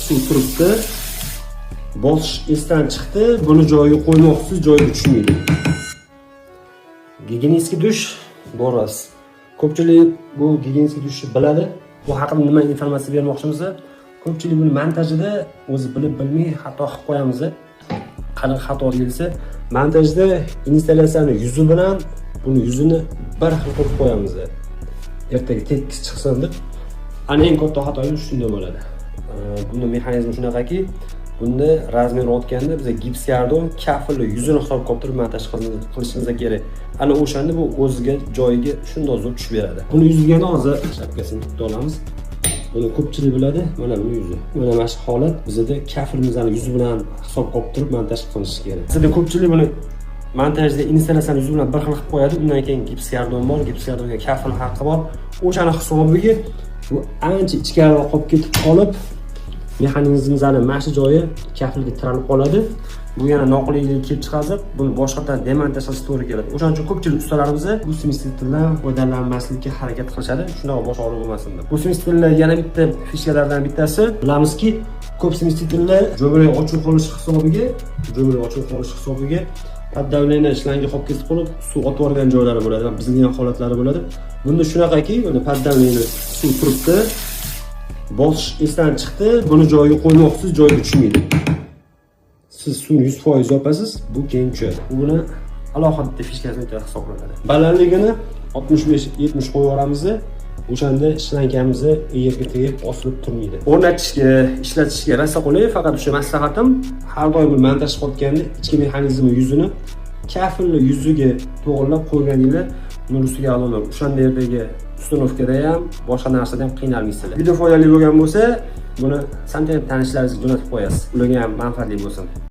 Suv turibdi. Bosish esdan chiqdi, buni joyiga qo'ymoqsiz, joyiga tushmaydi. Гигиенический dush borasiz. Ko'pchilik bu гигиенический dushni biladi. Bu haqida nima informatsiya bermoqchimiz? Ko'pchilik buni montajida o'zi bilib bilmay xato qilib qo'yamiz. Qanaqa xato deyilsa, montajda installyatsiyani yuzi bilan buni yuzini bir xil qilib qo'yamiz. Ertaga tekis chiqsin deb. Ana, eng katta xatoyimiz shunda bo'ladi. Buni mexanizmi shunaqaki, bunda размер otganda biza gipskarton kafelni yuzini hisobga olib turib montaj qilishimiz kerak. Ana o'shanda bu o'ziga, joyiga shundoq zo'r tushib beradi. Buni yuziga hozir shapkasini bitta olamiz. Buni ko'pchilik biladi. Mana buni yuzi. Mana shu holat bizada kafelimizni yuzi bilan hisobga olib turib montaj qilinishi kerak. Bizada ko'pchilik buni montajda installyatsiyani yuzi bilan bir xil qilib qo'yadi. Undan keyin gipskarton bor, gipskartonga kafel haqqi bor. O'shani hisobiga bu ancha ichkariroq qolib ketib qolib, mexanizmimizni mana shu joyi kafelga tiralib qoladi. Bu yana noqulaylik kelib chiqazib, buni boshqatdan demontaj qilish to'g'ri keladi. O'shaning uchun ko'pchilik ustalarimiz bu смеситель dan foydalanmaslikka harakat qilishadi, shunaqa bosh og'riq bo'lmasin deb. Bu смеситель lar yana bitta фишка lardan bittasi. Bilamizki, ko'p смеситель lar jo'mrak ochiq qolishi hisobiga, jo'mrak ochiq qolishi hisobiga под давление shlanga qolib ketib qolib, suv otib yuborgan joylari bo'ladi va buzilgan holatlari bo'ladi. Bunda shunaqaki, buni под давление suv turibdi. Bosish esdan chiqdi, buni joyiga qo'ymoqsiz, joyiga tushmaydi. Siz suvni 100% yopasiz, bu keyin tushadi. Buni alohida bitta фишка sini hisoblanadi. Balandligini 65-70 qo'yib yuboramiz. O'shanda shlankamizni yerga tegib osilib turmaydi. O'rnatishga, ishlatishga rosa qulay, faqat o'sha maslahatim, har doim bir montaj qilayotganda ichki mexanizmi yuzini kafelni yuziga to'g'irlab qo'yganinglar nur ustiga a'lo. O'shanda yerdagi установка da ham, boshqa narsada ham qiynalmaysizlar. Video foydali bo'lgan bo'lsa, buni samtayib tanishlaringizga jo'natib qo'yasiz. Ularga ham manfaatli bo'lsin.